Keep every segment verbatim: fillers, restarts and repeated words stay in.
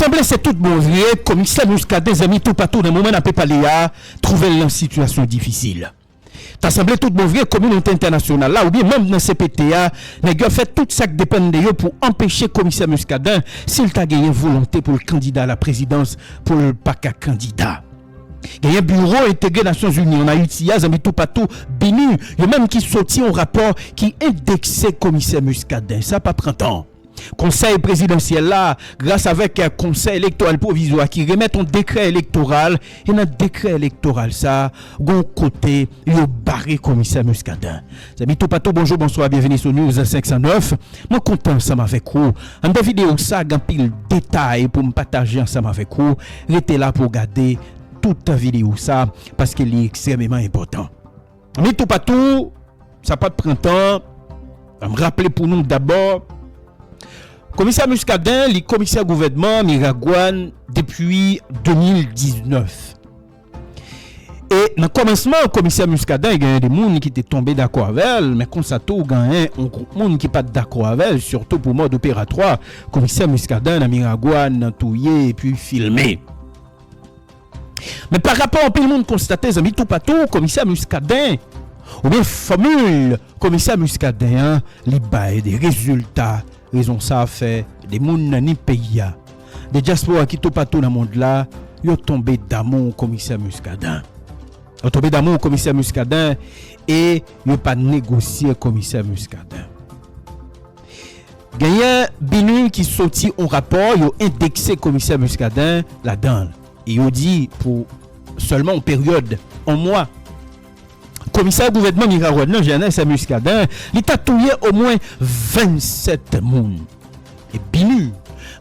Tanble se tout bon vre, Komisè Muscadin, zanmi toupatou nan moman n ape pale a, twouve l nan sitiyasyon difisil. Ta sanble tout bon vre kominote entènasyonal la oubyen manm nan C P T a, nèg yo ap fè tout sa k depann de yo pou anpeche Komisè Muscadin, si l ta genyen volonte pou l kandida a la prezidans, pou l pa ka kandida. Genyen biwo entegre Nasyonzini ann Ayiti a, zanmi toupatou, BINUH, yo menm ki soti yon rapò ki endekse Komisè Muscadin. Sa pa pran tan. Konsèy prezidansyèl la, gras avèk Konsèy Elektoral Pwovizwa ki remèt yon dekrè elektoral, e nan dekrè elektoral sa, gon kote yo bare Komisè Muscadin. Zanmi toupatou, bonjou, bonswa, byenveni sou News senk san nèf. Mwen kontan ansanm avèk ou. Anndan videyo sa, gen anpil detay pou m pataje ansanm avèk ou. Rete la pou w gade tout videyo sa, paske li ekstrèmeman enpòtan. Zanmi toupatou, sa pa t pran tan. Ann raple pou nou dabò, Komisè Muscadin, li komisè gouvènman Miragwàn depi de mil diznèf. E nan kòmansman, Komisè Muscadin, genyen de moun ki te tonbe dakò avè l, men konsa tou, genyen yon gwoup moun ki pa t dakò avè l, sitou pou mòd operatwa Komisè Muscadin nan Miragwàn, nan touye epi filme. Men pa rapò anpil moun konstate, zanmi toupatou, Komisè Muscadin, oubyen fòmil Komisè Muscadin an, li bay de rezilta. Rezon sa fè de moun nan ni peyi a, de dyaspora ki toupatou nan mond la, yo tonbe damou Komisè Muscadin. Yo tonbe damou Komisè Muscadin e yo pa negosye Komisè Muscadin. Genyen BINUH ki soti yon rapò, yo endekse Komisè Muscadin ladan l. E yo di pou sèlman yon peryòd, yon mwa, komisè gouvènman Miragwàn nan, Jeannès Muscadin, li ta touye omwen vennsèt moun. E BINUH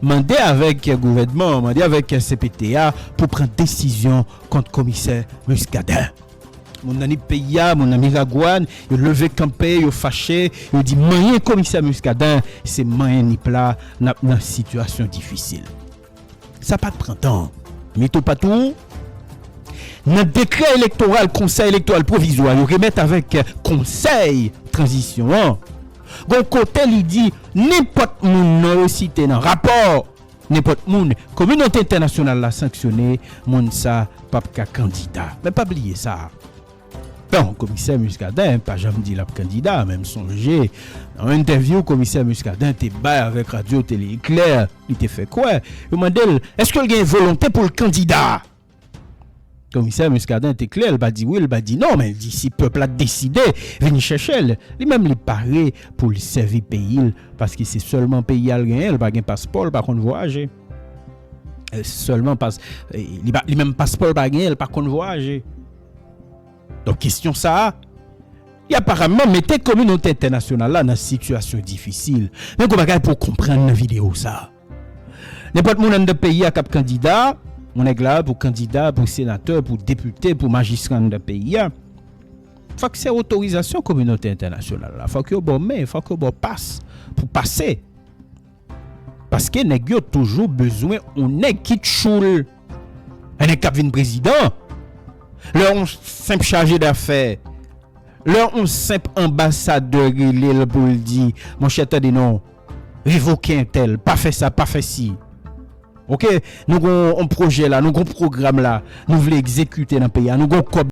mande avèk gouvènman, mande avèk C P T a pou pran desizyon kont komisè Muscadin. Moun nan ni peyi a, moun nan Miragwàn, yo leve kanpe, yo fache, yo di manyen komisè Muscadin, se manyen Nip la, n ap nan sitiyasyon difisil. Sa pa t pran tan. Zanmi toupatou, nan dekrè elektoral Konsèy Elektoral Pwovizwa yo remèt avèk Konsèy Tranzisyon an, gon kote li di nenpòt moun non yo site nan rapò, nenpòt moun kominote entènasyonal la sanksyone, moun sa p ap ka kandida. Men pa bliye sa. Bon, komisè Muscadin pa janm di l ap kandida, men m sonje nan yon entèvyou komisè Muscadin te bay avèk Radyo Tele Eklè, li te fè kwè, yo mande l èske l gen volonte pou l kandida. Komisè Muscadin te klè, l pa di wi, l pa di non, men l di si pèp la deside vin chèche l, li menm li pare pou l sèvi peyi l, paske se sèlman peyi a l genyen, l pa gen paspò, l pa konn vwayaje. Eh, sèlman pas, eh, li pa, li menm paspò l pa genyen, l pa konn vwayaje. Donk, kesyon sa a, li aparamman mete kominote entènasyonal la nan sitiyasyon difisil. Men gon bagay pou w konprann nan videyo sa a. Nenpòt moun anndan peyi a k ap kandida, yon nèg la pou kandida, pou senatè, pou depite, pou majistra anndan peyi a, fòk se otorizasyon kominote entènasyonal la. Fòk yo ba w men, fòk yo ba w pas pou pase. Paske nèg yo toujou bezwen yon nèg ki tchoul. Yon nèg k ap vin prezidan. Lè yon senp chaje dafè, lè yon senp anbasadè rele l pou l di, monchè, tande non, revoke entèl, pa fè sa, pa fè si. Oke, nou gon yon pwojè la, nou gon pwogram la, nou vle egzekite nan peyi a, nou gon kòb